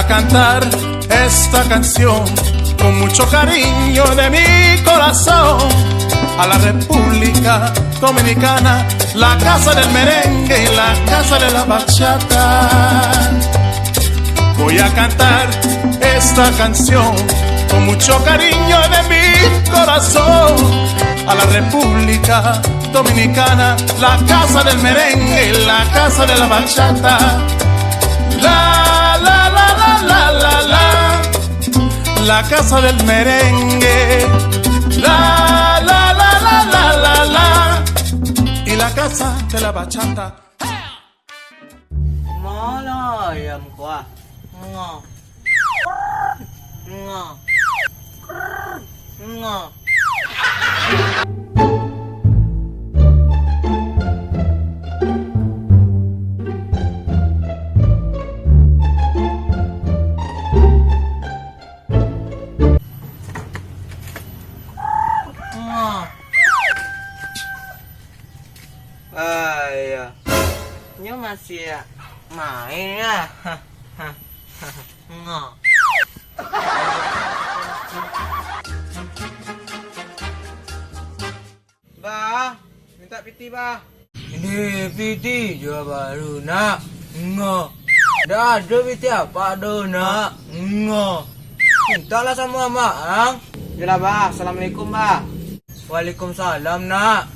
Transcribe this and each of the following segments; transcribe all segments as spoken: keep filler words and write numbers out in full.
Cantar esta canción con mucho cariño de mi corazón a la República Dominicana, la casa del merengue y la casa de la bachata. Voy a cantar esta canción con mucho cariño de mi corazón a la República Dominicana, la casa del merengue, la casa de la bachata. La, la, la, la, la, la, la. La casa del merengue. La, la, la, la, la, la, la. Y la casa de la bachata. Mana ayam ko ah? Nga. Nga. Nga. Nga. Ah, iyo. Nyo masih main lah. Nga. Bah, minta piti, Bah. Ini piti juo baru, nak. Nga. Ndak ado piti apak doh, nak. Nga. Mintalah samo amak ang. Yolah, Bah. Assalamualaikum, Bah. Waalaikumsalam, nak.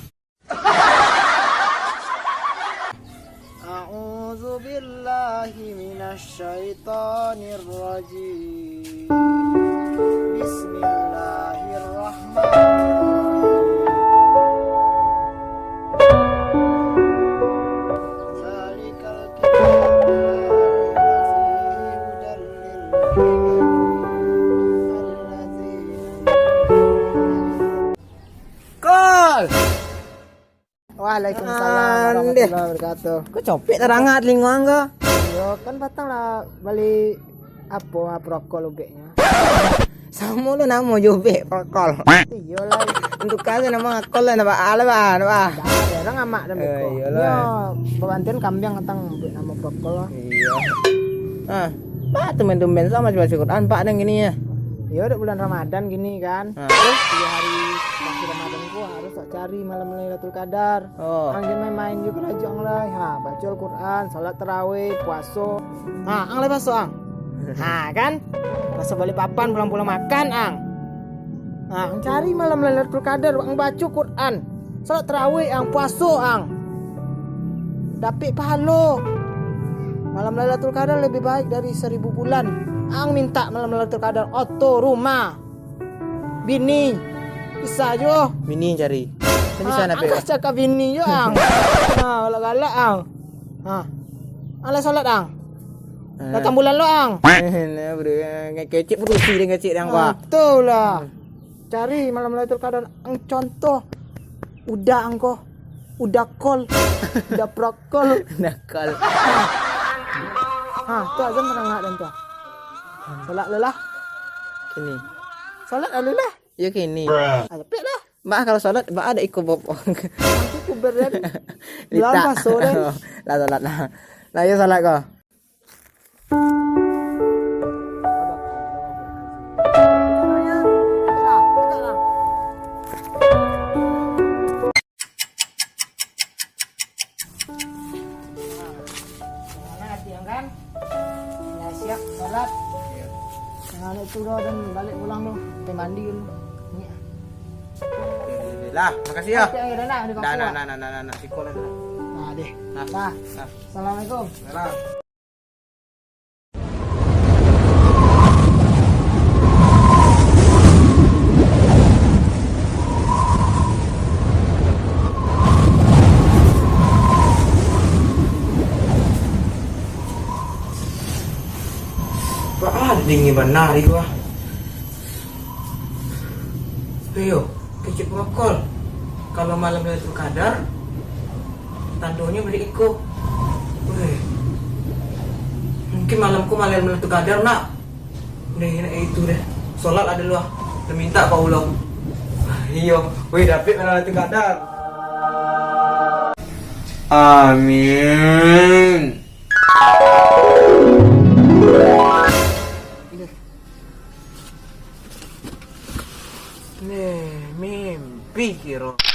أعوذ بالله من الشيطان الرجيم. بسم الله الرحمن الرحيم. ذلك الكتاب لا ريب فيه، هدى للمتقين الذين يؤمنون بالغيب. Kol! Waalaikumsalam warahmatullahi wabarakatuh. Kok copek tarangah telingo ang ko? Iyo, kan patang lah bali apo, ah, prokol ubeknyo. Samo lo namo jo ubek prokol. Iyolah. Untuak kaso namo akol lah, namo ah lah, bah, namo ah. Dah, ado urang amak dan beko. Eh, iyolah. Iyo, babantian kambiang patang buek namo prokol lah. Iyo. Ah, Pak, tumben-tumben sa masih baca Quran, Pak, nang kini yo. Iyo, dek bulan Ramadan kini kan. Ah. Terus tigo hari masih Ramadan ko harus cari malam Lailatul Qadar. Oh. Ang jan main-main juo karajo ang lai. Ha, baco Al-Quran, salat tarawih, puaso. Ha, ang lai puaso ang. Ha, kan? Puaso Balikpapan, pulang-pulang makan ang. Ha, ang cari malam Lailatul Qadar, ang baco Quran. Salat tarawih ang, puaso ang. Dapek pahalo. Malam Lailatul Qadar lebih baik dari seribu bulan. Ang minta malam Lailatul Qadar, oto, rumah. Bini. Bisa juo. Bini cari. Kan bisa. Ah, nak angkah cakap bini juo, ang. Nah, galak-galak, ang. Ha. Alah salat, ang. Ah. Datang bulan lo, ang. Nah, bro, ngecek produksi deh, ngecek deh, ang, ah, wah. Betul lah. Hmm. Cari malam Lailatul Qadar, ang, contoh. Uda ang ko. Uda kol. Uda prokol. Uda kol. Ha, tu azan tadanga dan tu. Salat lo lah. Kini. Salat lo lah. Yo kini. Ah, capek lah. Bah, kalau salat, bah, ado iko bob. Aku kuber dan. Litak. Bulan puaso dan. Lah, salat lah. Lah, yo salat ko. Nah, ati ang kan? Lah siap salat. Iyo. Nah, nek tu dah dan balik pulang tu. Kita mandi dulu. Ni. Lah, makasih yo. Tapi ayo dah nak, di kampung lah. Nah, nah, nah, nah, nah, nah, siko lah, nah. Nah, deh. Nah. Nah. Nah. Assalamualaikum. Salam. Wah, dingin bana hari ko, ah. Iyo, kecek prokol. Kalau malam Lailatul Qadar, tandonyo bari iko. Weh. Mungkin malam ko malam Lailatul Qadar, nak. Deh, nak itu deh. Salat lah dulu, ah. Dah minta ka Allah. Iyo. Weh, dapek malam Lailatul Qadar. Amin. Pih kiro.